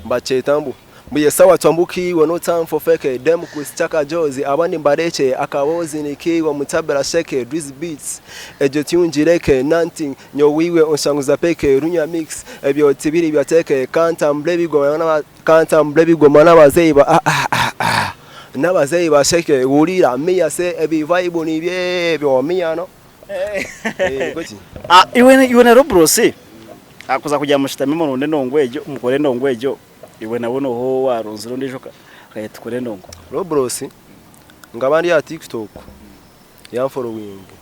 Mbakyeta mbu mbu yesawa twambukiiwe no time for fake dem Chris Chaka Jozi abandi mbarekye akaboozi nikiiwe mutabira sheke Drizzy Beats egyo tune ngireke Nanting nyowe iwe onshanguza peke Runya mix ebyo tibiri bya teke Kantambure ebigoma kantambure ebigoma n'abazeeyi ba ah ah ah ah n'abazeeyi ba sheke Wulira me I say ebi vibe nibyo ebyo me I know Nikwo ki? Iwe na Robros Kuza kugira mushutame muronde endongo egyo, mukore endongo egyo, iwe nawe nooha ou waaronzire ondiijo akaija tukore endongo. Robros nkaba ndi aha TikTok yanforowinga.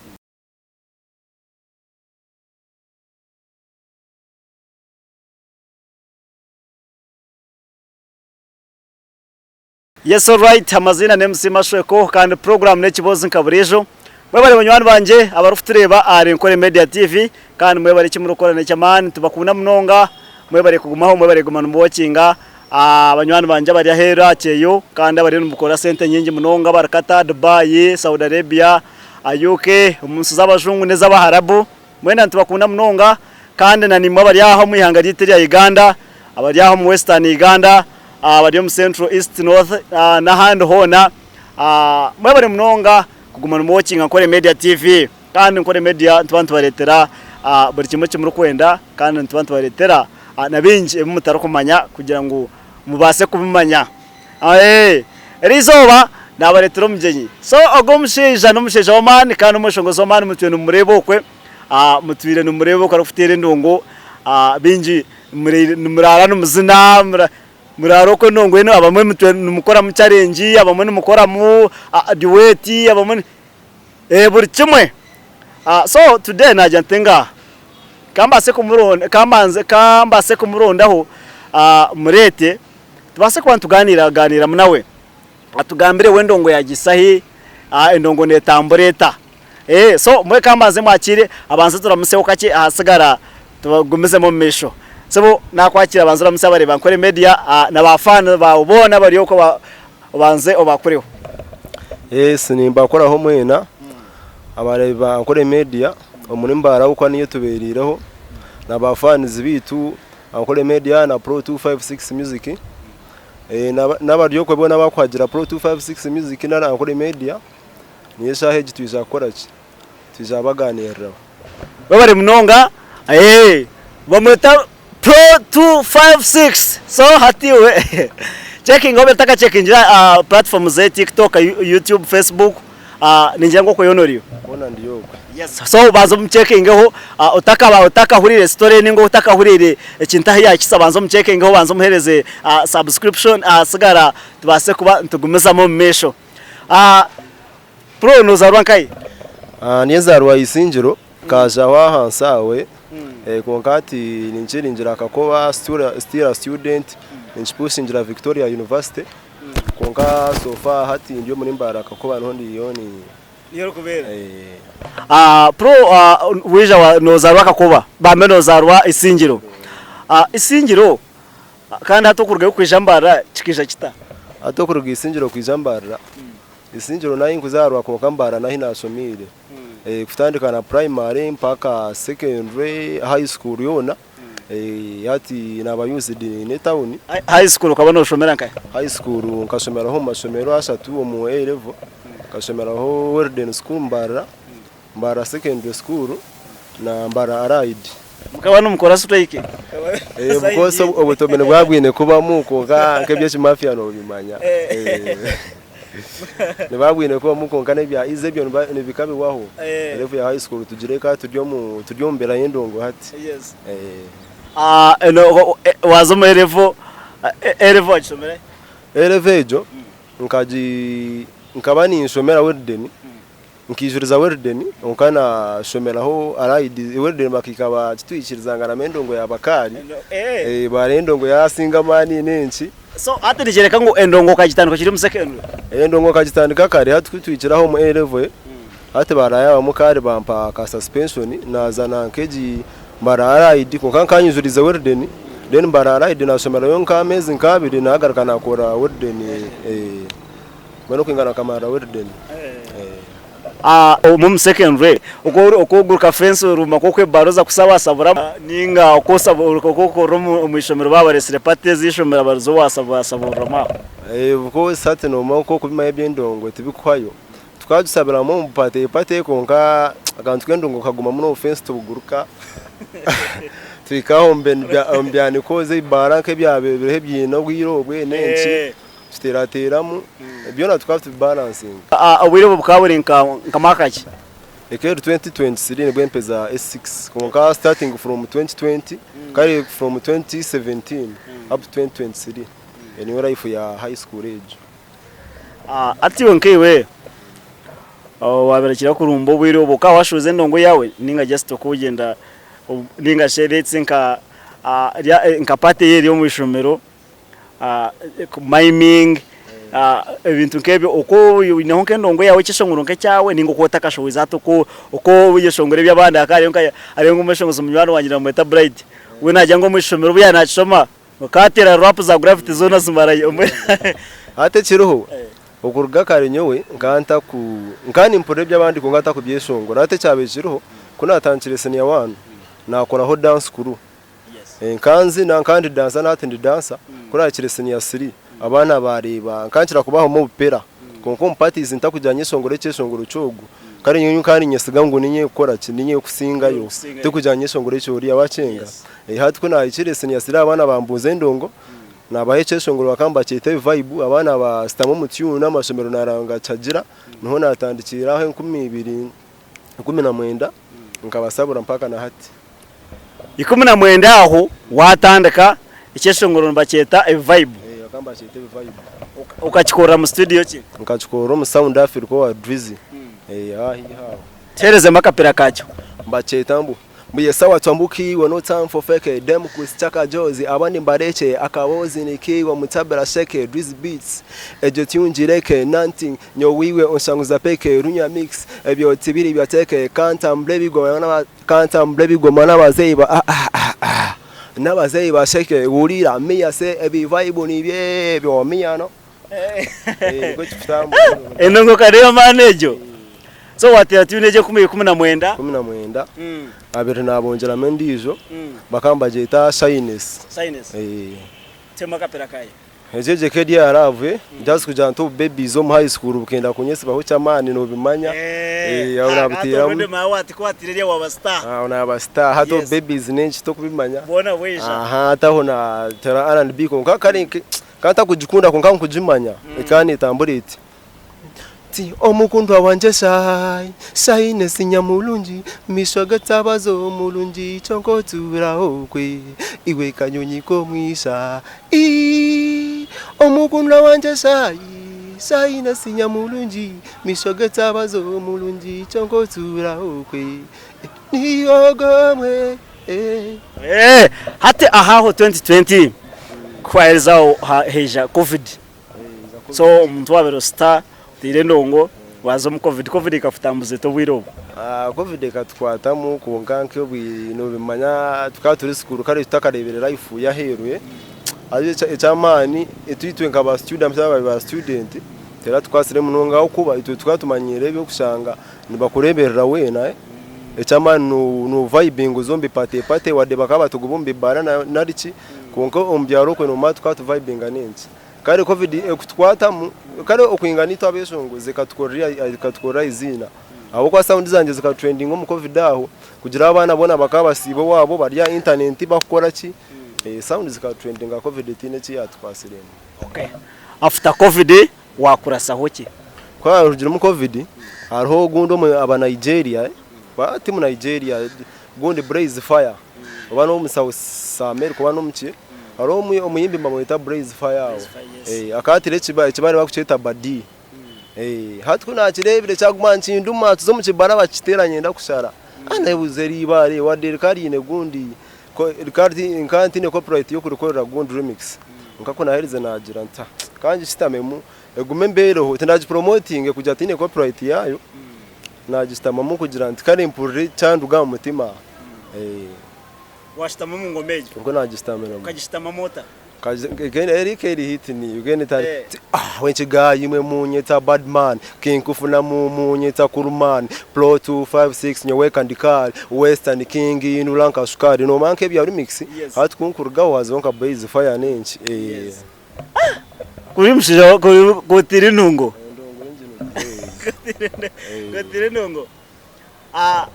Yes alright amaziina ni MC Mashweko kandi program n'ekiboozi nka buriijo. Mwebare banywani bangye abarikutureeba ahari Nkore Media TV kandi mwebare eki murikukora n'eky'amaani nitubakunda munonga mwebare kugumaho mwebare kuguma nimuwokinga banywani bangye abari aheeru aha kyeyo kandi abariyo nibakora sente nyingi munonga abari Qatar, Dubai, Saudi Arabia, UK, omu nsi z'abajungu n'ez'abaharabu. Mwena nitubakunda munonga kandi na naimwe abari aha omu ihanga ryaitu erya Uganda, abari aha omu Western Uganda, abari omu Central, East, North n'ahandi hoona, mwebare munonga kuguma nimuwokinga Nkore Media TV. Kandi Nkore Media nituba nitubareetera buri kimwe eki murikwenda kandi nituba nitubareetera na bingi ebi mutarikumanya kugira ngu mubaase kubimanya. Eriizooba naabareetera omugyenyi. So ogwo omushaija n'omushaija w'amaani kandi n'omweshongozi w'amaani mutwire nimumureeba okwe, mutwire nimumureeba oku arikuteera endongo, baingi nimuraara nimuzina, muraara okwo endongo enu abamwe mutwire nimukoramu challenge, abamwe nimukoramu duet, abamwe buri kimwe. So today naagira nti ngaaha ka mbaase kumurondaho mureete. Tubaase kuba nitugaaniira gaaniiramu nawe atugambire we endongo yagisa hi, endongo netambura eta. So mbwenu ka mbanze mwakiire abanze turamuseho kakye ahasigara tugumizemu omu maisho. Sebo nakwakiira banza oramuse abareeba Ankole Media na ba fan baawe boona abari okwo obanze obakureho. Yes nimbakoraho mwena abareebi ba Ankole Media omuri Mbarara ahabw'okuba niyo etubereireho na ba fans beitu Ankole Media na Pro 256 Music n'abari okwe boona abakuhagira Pro 256 Music nari Ankole Media niyo eshaaha egi twija kukora ki? Twija kubaganiriraho. Webare munonga bamweta Pro 256 so hati iwe checkinga waaba otakachekingire aha platform ze TikTok, YouTube, Facebook ningira ngu okwe yoona oriyo. Hoona ndi okwe. Yes so banza omucekingeho otakaba otakahuriire story ninga otakahuriire ekintu ahu yakisa banza omucekingeho banza omuhereze subscription ahasigara tubaase kuba nitugumizamu omu maisho. Pro nozarwa nkahi? Niyo nzaarwa Isingiro Kajaho ahansi awe kwonka hati ninkiringira Kakoba still a student ninkipushingira Victoria University kwonka so far hati ndi omuri Mbarara Kakoba niho ndiyo ni. Niyo orikubeera? Pro waija nozaarwa Kakoba bambe nozaarwa Isingiro. Isingiro kandi hati okurugayo kwija Mbarara kikaija kita? Hati okuruga Isingiro kwija Mbarara, Isingiro nahi nkuzaarwa kwonka Mbarara nahi nashomiire. Kutandika na primary mpaka secondary, high school yoona hati naba used n'etawuni. High school okaba noshomera nkahi? High school nkashomeraho omu mashomero ashatu omu A level, nkashomeraho Weldon school Mbarara, Mbarara secondary school na Mbarara Allied. Mukaba nimukora strike? Of course obutomi nibwaba bwine kubamu kwonka nk'eby'ekimafia nobimanya. Nibaba bwine kubamu kwonka n'ebya easy ebyo nibikabibwaho. Level ya high school tugire ka turi omu turi omu mbeera y'endongo hati. Waaza omu A level, A level wagishomera hi? A level egyo nkagi nkaba ninshomera Weldon, nkaijuriza Weldon kwonka nashomeraho Allied, Weldon bakahika bakitwikiriza ngu endongo ya Bakaari, bareeba endongo yasinga amaani n'enki. So hati nikyoreka ngu endongo okagitandika okiri omu secondary? Endongo nkagitandika kare hati ku tuhikire aha omu A level hati barayabamu kare bampa ka suspension naza nanka egi Mbarara Allied kwonka nkanyijurize Weldon then Mbarara Allied nashomerayo nk'ameezi nk'abiri nagaruka nakora Weldon mbwenu okwingana nkamarira Weldon. Omu secondary oku oguruka fence orumba nk'oku ebaara oza kusabasaburamu ninga oku okorera omu ishomero baaba bareetsire party ez'eishomero aba arizo wasabasaburiramu aho. Of course hati noomanya oku okubimanya eby'endongo tibikuhwayo. Tukagisabiramu omu party party kwonka akantu k'endongo kagumamu n'obu fence tubuguruka tuhika aho omu byaniko z'ebibaara nk'ebyabaire biriho ebiine obwire obwe n'enki. Tuterateeramu, byona tukaba tubibalansinga. Obwire obwo bukaba buri nka mwaka ki? Ekaba eri 2023 nibwo empeza S6 kwonka starting from 2020 kare from 2017 up to 2023 niyo life ya high school egyo. Hati iwe nkaiwe wabirekire kurumba obwire obwo okaba washuuza endongo yaawe ninga just okogyenda ninga shi let's say nka party eri omu ishomero miming ebintu nk'ebyo oku oineho nk'endongo yaawe ekyeshongoro nk'ekyawe ninga oku otakashohoize hati oku oku oyeshongora eby'abandi hakaba hariyo nka hariyo nk'omweshongozi munywani wangye nibamweta Bright we naagira ngu omu ishomero obu yaaba naakishoma akaba ateera rap za Gravity zoona azimarayo mbwenu Hati ekiriho okuruga kare nyowe nkaba ntaku nkaba nimpurira eby'abandi kwonka ntakubyeshongora hati ekyabaire kiriho ku naatandikire senior one naakoraho dance crew. Nkanzina nka ndi dansa nahati ndi dansa ku nahikire senior siri abaana bareeba nkankira kubahamu obupera kwonka omu parties ntakugira nyeshongore ekyeshongoro kyogu kare nyowe nkaba ninyesiga ngu ninye kukoraki ninye kusingayo tikugira nyeshongore ekyoriya wakyenga hati kunahikire senior siri abaana bambuuza endongo nabaha ekyeshongoro bakaba nibakyeta ebi vibe abaana basitama omu tune amashomero naranga kyagira niho natandikiire aho 2019 nkabasabura mpaka nahati. 19 aho waatandika ekyeshongoro nibakyeta ebi vibe. Eh, bakaba nibakyeta ebi vibe. Okakikorera mu studio ki? Nkakikorera omu Sound Africa owa Drizzy. Eh, aho haihi aho. Tuheerezemu akapira kakyo. Nibakyeta mbu mbu yes sawa twambukiwe no time for fake dem kusichaka jozi abandi mbarekye akabozi nikiiwe mutabira sheke Drizzy beats egyo tune ngireke nanti nyowe iwe onshanguza peke runya mix ebyo tibiri bya teke kantambura ebigoma na Kantambura ebigoma n'abazeeyi ba ah ah ah ah n'abazeeyi basheke wurira miya se ebi vibe nibyo ebyo miya no Eh, nikwo kikutambura. Endongo ka niyo maani egyo. So wateera tune egyo 2019. 19 abiri nabongyeramu endiijo bakaba nibagyeta shyness. Shyness. Eh. Tema akapira kayo. Egyo egyo eka eri aha love just kugira nti obu babies omu high school bukenda kunyesibaho ky'amaani nobimanya eh aho nabuteramu aho naba star hati obu babies n'enki tokubimanya aha hati aho natera R&B kwonka kare nkaba ntakugikunda kwonka nkugimanya ekaba netambura eti. Nti omukundwa wangye Shai, Shyness nyamurungi, maisho g'etabazo murungi kyonka otuura okwe, iwe kanyonyi k'omwisha ii. Omukundwa wangye Shai, Shyness nyamurungi, maisho g'etabazo murungi kyonka otuura okwe, niiwe ogw'omwe eh. Eh, hati ahaho 2020 ku haherize aho haija covid. So omuntu wabaire osita oteire endongo waza omu covid, covid ekakutambuza eta obwire obwo? Covid ekatukwatamu kwonka nk'obwire nobimanya tukaba turi school kare tutakarebire life y'aheeru haza eky'amaani itwe nka ba student ababaire ba student teratukwatsire munonga ahabw'okuba itwe tukaba tumanyiire eby'okushanga nibakureberera weena eky'amaani no vayibinga oza omu bipate pate wadde bakaba batugoba omu bibaara nari ki kwonka omu byaro okwe nomanya tukaba tuvayibinga n'enki. Kare covid ekutukwatamu kare okwingana itwe abeshongozi ekatukorera eiziina ahabw'okuba sound zangye zika trendinga omu covid aho kugira abaana boona bakaba basiiba owaabo bari aha internet bakukora ki sound zika trendinga covid tihaine eki yatukwasiremu. Okay after covid wakurasaho ki? Ku harugiremu covid hariho ogundi omu aba Nigeria ti mu Nigeria gundi Blaze Fire oba n'omu South America oba n'omu ki hariho omuyimbi nibamweta Blaze Fire aho akaatira ekibare barikukyeta Badi hati ku naakireebire kyaguma nikinduma tuza omu kibara bakiteera nyenda kushara neebuuza eri eibaare wadde rikaba riine gundi rikaba nkaba ntaine copyright y'okurikorera gundi remix kwonka ku naaherize naagira nti ka ngishutamemu egume embeereho tindagiporomotinge kugira tihaine copyright yaayo Naagishutamamu kugira nti kare mpurire kyanduga aha mutima. Waashutama omu ngoma egyo? Nikwo naagishutamiramu. Okagishutamamu ota? Eriika eri hit ni Uganda etari ah wenkigayi imwe munyeta badman kinkufuna mu munyeta kurman pro 256 nyowe kandikari western king inura nka sukari nomanya nk'ebya remix hati kunkurugaho hazaho nka boys fire nenki eh. Kuri mushaija kotire enungo. Kotire enungo.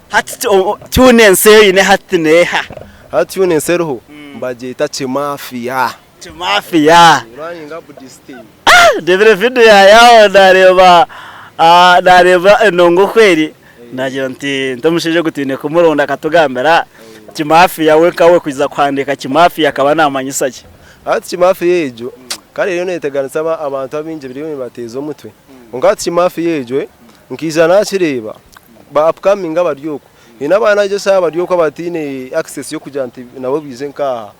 Hati tune ensi eine hati neha? Hati tune ensi eriho nibagyeta Kimafia. Kimafia. Ndebire video yawe nareeba nareeba enongo oku eri nagira nti nti omushaija ogu twine kumuronda akatugambira Kimafia we nkawe kwija kuhandiika Kimafia akaba namanyisa ki? Hati Kimafia egyo kare eriyo neteganisa abantu abaingi bariyo nibateeza omutwe kwonka hati Kimafia egyo Nkaija nakireeba ba upcoming abari okwo haine abaana gye eshaaha bari okwo abataine access y'okugira nti nabo baije nk'aha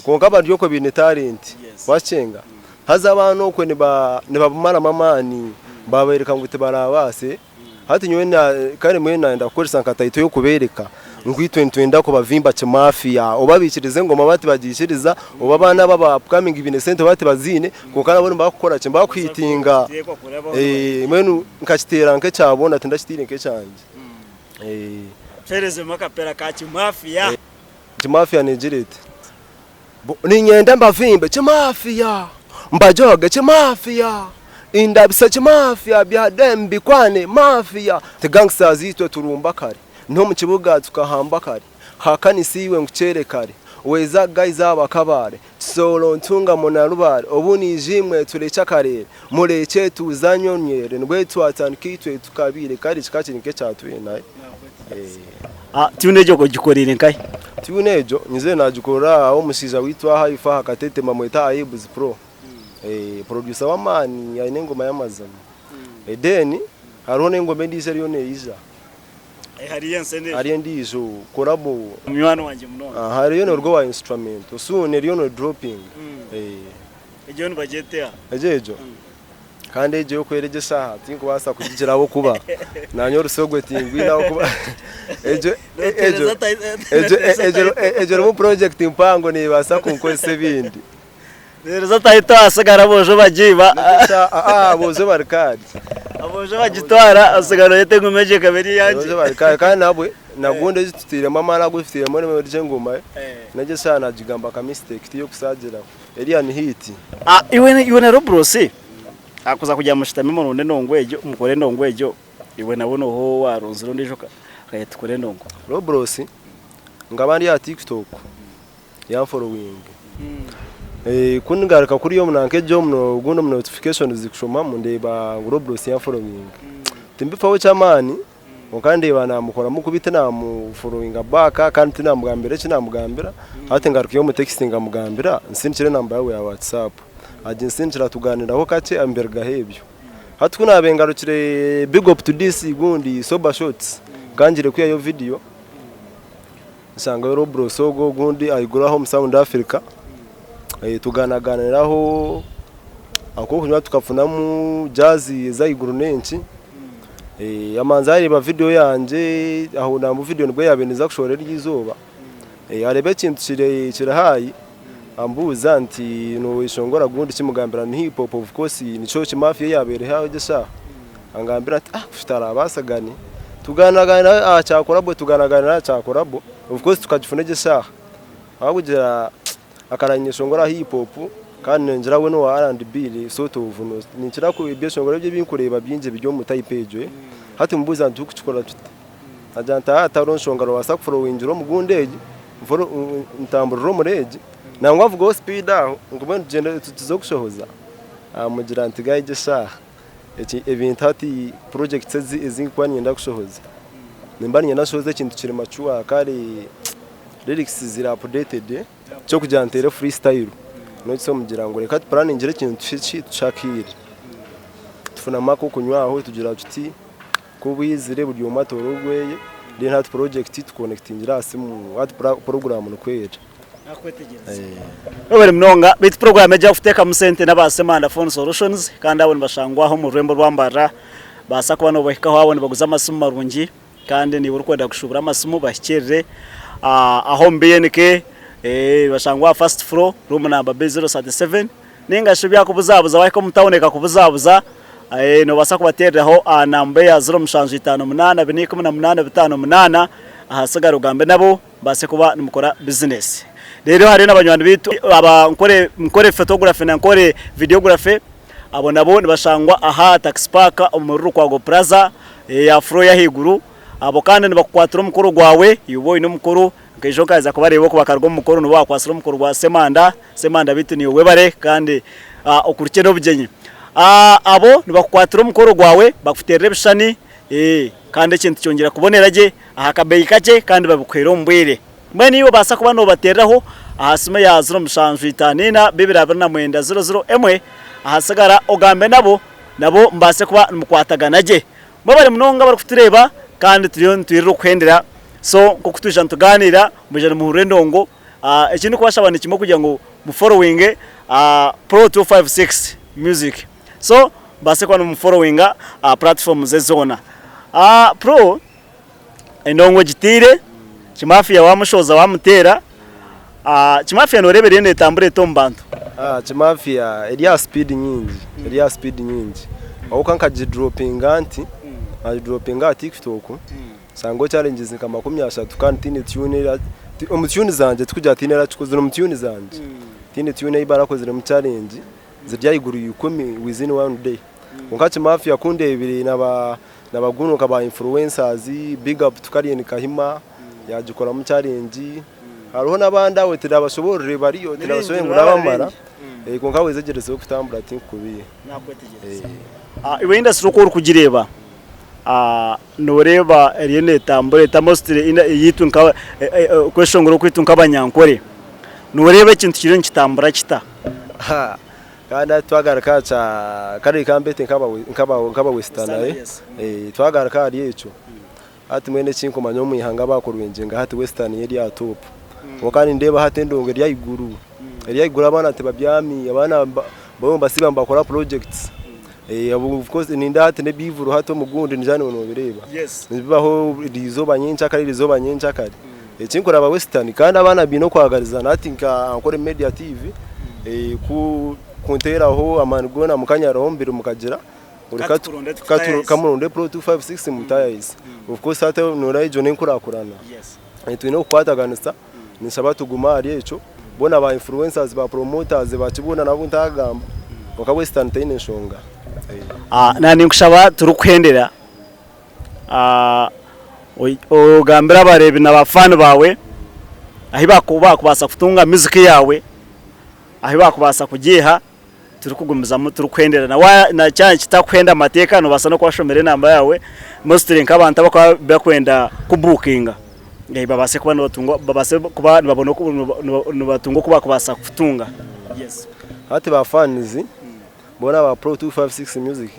kwonka bari okwo baine talent wakyenga haza abaana okwo nibabamaramu amaani babereka ngu tibarabaase hati nyowe kare mbwenu nayenda kukoresa nka title y'okubereka ngu itwe nitwenda kubavimba kimafia oba baikiriza engoma oba tibagiikiriza oba abaana aba aba upcoming baine sente oba tibaziine Kwonka nabo nibakukora ki? Nibakuhitinga. Mbwenu nkakiteera nk'ekya boona tindakiteire nk'ekyangye. Mperezemu akapera ka Kimafia. Kimafia negira eti, Niinyenda mbavimbe Kimafia, mbajooge Kimafia, indabise Kimafia, byade mbikwane Mafia. Ti gangsters itwe turumba kare, n'omu kibuga tukahamba kare, hakanisa iwe nkukyere kare, weeza guys aba Kabale, Kisoro Ntungamo na Rubare obu naija imwe turekye akarere murekye tuza nyonywere nibwe twatandika itwe tukabiire kare kikaba kiri nk'ekya twena. Tune egyo ogikoreire nkahi? Tune egyo nyizire nagikorera aho omushaija waitu aha haifa aha Katete bamweta Ayibs Pro producer w'amaani aine engoma y'amazima then hariho n'engoma endiijo eriyo neija. Hariyo ensi endiijo. Hariyo endiijo collabo. Munywani wangye munonga. Hariyo noruga owa instrumental soon eriyo ne dropping. Egyo yo nibagyeta eha? Egyo egyo? Kandi egyo yokwera egyo eshaaha tinkubaasa kugigira ahabw'okuba nanye orusogwe tingwine ahabw'okuba egyo egyo egyo egyo erimu project mpango nebaasa kunkozesa ebindi. Reero atahita asigara aboojo bagiiba. Aboojo bari kare. Aboojo bagitwara osigara oyeta engoma egyo ekaba eri eyangye. Aboojo bari kare kandi nabwe nagundi egi tutairemu amaani agu tutairemu omuri egyo engoma negyo eshaaha nagigamba nka mistake tiyokusaagiraho eriya ni hit. Iwe na Robros kuza kugira mushutame muronde endongo egyo mukore endongo egyo iwe nawe noha owaronzire ondiijo akayeta tukore endongo? Robros nkaba ndi aha tiktok. Yanforowinga. Ku ngaruka kuriya omu nanka egyo ogundi omu notifications kushomamu ndeeba ngu Roblox yanforowinga. Timbifaho ky'amaani kwonka ndeeba namukoramu kubi tinamuforowinga back kandi tinamugambira eki namugambira. Hati ngarukayo omu text ngamugambira nsindikire enamba yaawe ya WhatsApp. Aginsindikira tugaaniraho kakye mbirugaho ebyo. Hati ku naabaire ngarukire big up to this gundi Sober Shots nkangire kwihayo video. Nshangayo Roblox ogwo ogundi ahaiguru aho omu Sound Africa tugaanaganiraho akokunywa tukafunamu jaazi ez'ahaiguru n'enki yamanza yareeba vidiyo yangye aho nambwo vidiyo nibwo yaabaire neeza kushohora eryo izooba yareeba ekintu kiri haayi ambuuza nti noyeshongora gundi ki mugambira nti hip hop of course nikyo ki mafia eyaabaire eho egyo eshaaha. Angambira ati ah tutarabaasagane tugaanagaanira aha kya collabo tugaanagaanira aha kya collabo of course tukagifuna egyo eshaaha ahabw'okugira akaranyeshongora hip hop kandi ningira we n'owa R&B sort of ninkira ebyeshongoro bye ebi nkureeba bingi biri omu type egyo hati mubuuza nti turikukikora tuta agira nti hatariho nshonga noobaasa kufurowingira omu gundi egi ntamburire omuri egi nangwa nvugeho speed aho ngu mbwenu tugyende tuze kushohoza amugira nti guy egyo eshaaha. Eki ebintu hati projects ezi ezinkuba niinyenda kushohoza, nimba niinyenda nshohoze ekintu kiri mature kare lyrics ziri updated ky'okugira nteere free style n'okisa omugira ngu reka tupuraningire ekintu ki tushakiire. Tufunamu ak'okunywa aho tugira tuti ku bwizire buri omwe atoore ogweye then hati project tukonekitingire aha simu hati program nikwo eri. Webare munonga beitu puroguramu egi erikuteekamu sente n'aba Semanda Phone Solutions kandi abo nibashangwa aho omu rurembo rwa Mbarara baasa kuba nobahikaho abo nibaguza amasimu marungi kandi niiwe orikwenda kushubura amasimu bahikirire aho omu BNK Nibashangwa aha first floor room number B037 ninga shi byakubuzabuza wahika omu tawuni ekakubuzabuza nobaasa kubateereraho aha namba eya 0758 418 58 ahasigara ogambe nabo mubaase kuba nimukora bizinesi. Reero hariyo na banywani baitu aba Nkore Nkore Photography na Nkore Videography abo nabo nibashangwa aha Taxi Park omuri Lukwago Plaza eya floor y'ahaiguru. Abo kandi nibakukwatira omukoro gwawe iwe oine omukoro nkaija okaza kubareeba oku bakaruga omu mukoro nibo bakwatsire omukoro gwa Ssemanda. Ssemanda beitu niiwe webare kandi okurukye n'obugyenyi. Abo nibakukwatira omukoro gwawe bakuteerera ebishushani kandi ekintu kyongyera kubonera gye aha kabeeyi kakye kandi babikuheera omu bwire. Mbwenu iwe obaasa kuba noobateereraho aha simu eya 0754 229 00 emwe ahasigara ogambe nabo, nabo mubaase kuba nimukwatagana gye. Mwebare munonga abarikutureeba kandi turiyo nitwirira okuhendera so nk'oku twija nitugaaniira mwija nimuhurira endongo. Eki ndikubashaba ni kimwe kugira ngu muforowinge Pro 256 Music so mubaase kuba nimuforowinga aha platform ze zoona. Pro endongo ogiteire, Kimafiya wamushohoza wamuteera, Kimafiya noreeba eriyo netambura eta omu bantu? Kimafiya eri aha speed nyingi, eri aha speed nyingi ahabw'okuba nkagidropinga nti, nagidropinga aha TikTok nshanga challenges nka 30 kandi tihaine tune omu tune zangye tikugira tihaine erakikozire omu tune zangye tihaine tune ei barakoziremu challenge ziri ahaiguru ya ikumi within one day kwonka Kimafiya ku ndeebire na Na baguruka ba influencers big up to Karieni Kahima yagikoramu challenge hariho nabandi aho tindabashoborore bariyo tindabashoborore ngu nabamara kwonka wezegyereze okutambura tinkukubiiha. Iwe industry oku orikugireeba noreeba eriyo netambura eta mostly eyaitu nka okweshongora okwaitu nk'abanyankore noreeba ekintu kiriyo nikitambura kita? Kandi hati twagaruka aha kya kare reka mbeete nk'aba wesitana twagaruka ahari ekyo hati mbwenu eki nkumanya omu ihanga bakurwinginga hati wesitani yo eri aha topu kwonka nindeeba hati endongo eri ahaiguru eri ahaiguru abaana tibabyami abaana bo nibasiiba nibakora projects of course nindeeba hati n'ebyivuro hati omu gundi ningira naiwe nobireeba nibibaho eriizooba nyenkyakare eriizooba nyenkyakare. Eki nkuraba western kandi abaana baine okwagarizana hati nka Ankole Media TV kunteraho amaani goona mukanyaraho omubiri mukagira kamuronde Pro 256 mutayayise of course hati noreeba egyo nenkurakurana twine okukwataganisa ninshaba tugume ahari ekyo boona ba influencers ba promoters baki boona nabu ntagamba kwonka western teine nshonga. Nanye ninkushaba turikuhendera Ogambire abareebi na bafaani baawe ahu baakubaasa kutunga muziki yaawe, ahu baakubaasa kugiiha turikugumizamu turikuhendera. Na kyaba kitakuhenda amateeka noobaasa n'okubashomera enamba yaawe mostly nk'abantu abarikuba barikwenda kubuukinga babaase kuba babaase kuba nibabona oku nibatunga oku baakubaasa kukutunga. Hati ba fans boona aba Pro 256 Music.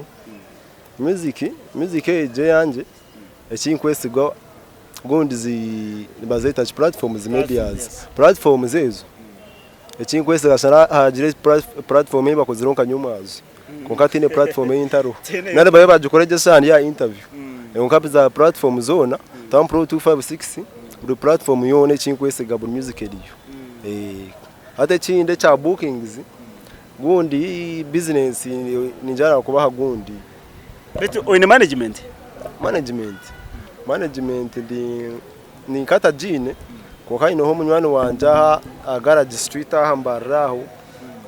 Music, music egyo eyangye ekinkwesiga obundi zi nibazeeta ki platforms medias, platforms ezo ekinkwesiga shana hagire platform ei bakozireho nka nyomwazo kwonka tihaine platform ei ntariho nari babe bagikora gye eshaaha ndi aha interview kwonka za platform zoona Town Pro 256 buri platform yoona ekinkwesiga buri music eriyo. Hati ekindi ekya bookings Gundi bizinesi ningira nakubaha gundi. Beitu oine management? Management, management ndi ninka ntagiine kwonka nyineho munywani wangye aha aha garage street aha Mbarara aho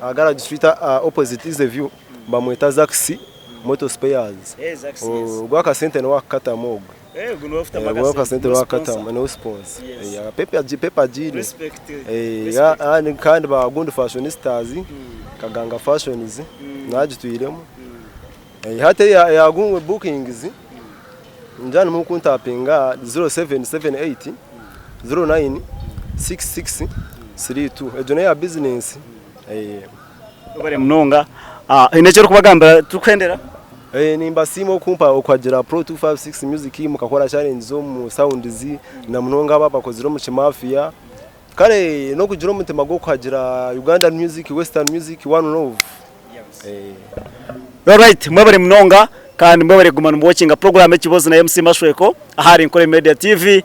aha garage street aha opposite Easy view bamweta Zax motor spares ogwo akasente niwe akukatamu ogwe. Ogwo akasente niwe akukatamu niwe sponsor paper agiine kandi ba gundi fashionistas Kaganga fashions nayo agitwiremu hati eya bookings ningira nimwo kuntapinga 0778 09 66 32 egyo neya bizinesi. Webare munonga. Haine eki orikubagambira turikuhendera? Nimbasiima okumpa okuhagira Pro 256 Music mukakora challenges omu sounds na munonga abo abakozire omu kimafiya. Kare n'okugira omutima gw'okuhagira Ugandan music, Western music, one love. Alright, mwebare munonga. Kandi mwebare kuguma nimuwokinga program Ekibozi na MC Mashweko ahari Nkore Media TV.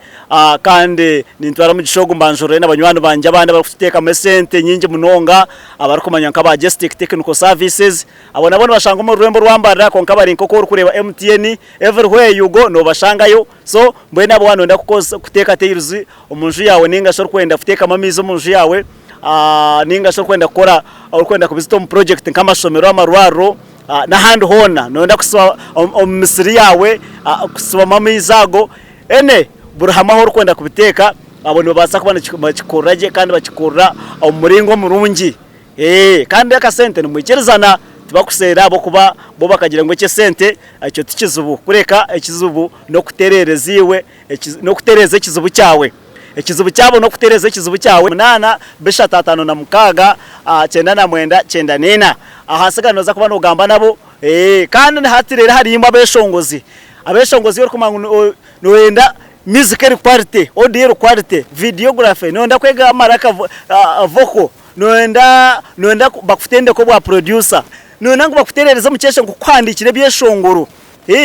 Kandi nintwara omugisha ogu mbanjurire na banywani bangye abandi abarikututeekamu esente nyingi munonga abarikumanywa nka aba Gestic Technical Services. Abo nabo nibashangwa omu rurembo rwa Mbarara kwonka bari nk'oku orikureeba MTN everywhere you go noobashangayo. So mbwenu abo waaba nooyenda kuteeka tiles omu nju yaawe nainga shi orikwenda kuteekamu amaizi omu nju yaawe nainga shi orikwenda kukora orikwenda kubizita omu project nk'amashomero, amarwariro n'ahandi hoona nooyenda kusiba omu misiri yaawe kusibamu amaizi ago any buri hamwe ahu orikwenda kubiteeka abo nibabaasa kuba nibakikora gye kandi bakikora omu muringo murungi. Kandi akasente nimwikirizana tibakuseera ahabw'okuba bo bakagira ngu eky'esente ekyo ti kizibu kureka ekizibu n'okutereereza iwe n'okutereeza ekizibu kyawe. Ekizibu kyabo n'okutereeza ekizibu kyawe. Munaana, bishatu, 56, 99, 94. Ahasigara nooza kuba noogamba nabo. Kandi hati reero harimu abeeshongozi. Abeeshongozi orikumanya ngu nooyenda music eri quality, audio eri quality, videography, nooyenda kwega amaraka, vocal, nooyenda nooyenda bakutendeke obwa producer, nooyenda ngu bakutereereze omu kyeshongo kukuhandiikira ebyeshongoro.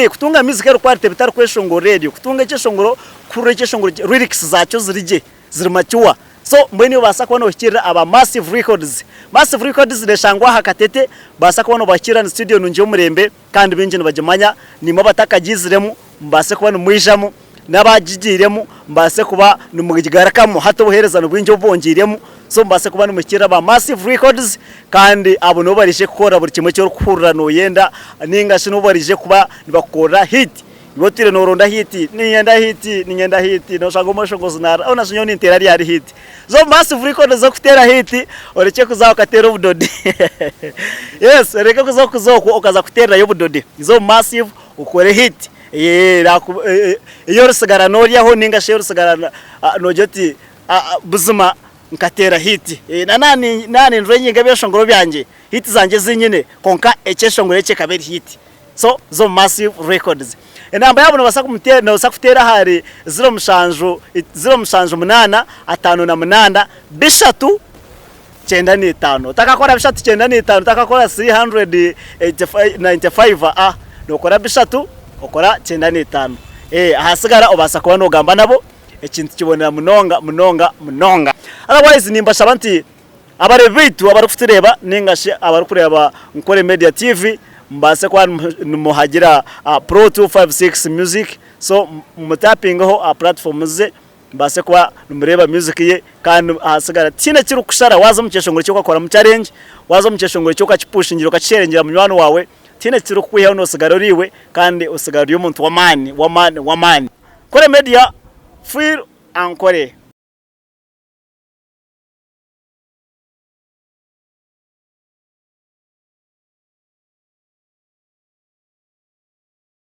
Kutunga music eri quality bitari kweshongora eryo, kutunga ekyeshongoro kuhurira ekyeshongoro lyrics zakyo ziri gye, ziri mature. So mbwenu nobaasa kuba nohikirira aba Massive Records. Massive Records neshangwa aha Katete, baasa kuba nobahikirira ni studio nungi y'omurembe kandi baingi nibagimanya, naimwe abatakagiziremu mubaase kuba nimwijamu, n'abagigiiremu mubaase kuba nimugigarukamu hati obuheereza nibwingi obu bongyeiremu so mubaase kuba nimuhikirira aba Massive Records kandi abo nibo baraije kukukorera buri kimwe eki orikuhurira nooyenda nainga shi nibo baraije kuba nibakukorera hit. Iwe otwire nooronda hit, niinyenda hit, niinyenda hit, nooshanga omweshongozi naarira hoona shi nyowe ninteera ryari hit? Zo Massive Records z'okuteera hit orekye kuza okateera obudodi. Yes, oreke kuza okuza okwo okaza kuteererayo obudodi. Zo Massive okore hit. Ei orisigara nooryaho nainga shi ei orisigara noogira oti buzima nkateera hiiti. Naaba nindura ebyeshongoro byangye, hiiti zangye ezi nyine kwonka ekyeshongoro eki ekaba eri hiiti. So zo Massive Records. Enamba yaabo noobaasa kuteera ahari 07 078 58 3 95. Otakakora bishatu 95, otakakora 395 a nokora bishatu okora 95. Ahasigara obaasa kuba nogamba nabo ekintu kibonera munonga munonga munonga. Otherwise nimbashaba nti abareebi baitu abarikutureeba ninga shi abarikureeba Nkore Media TV mubaase kuba nimuhagira Pro 256 Music so mutapingeho aha platforms ze Mubaase kuba nimureeba music ye kandi ahasigara tihaine ekirikushara waaza omu kyeshongoro kye okakoramu challenge, waaza omu kyeshongoro kye okakipushingira okakisherengyera munywani waawe, tihaine ekirikukwihaho noosigara ori iwe kandi osigara ori omuntu w'amaani w'amaani w'amaani. Nkore Media, Feel Ankore.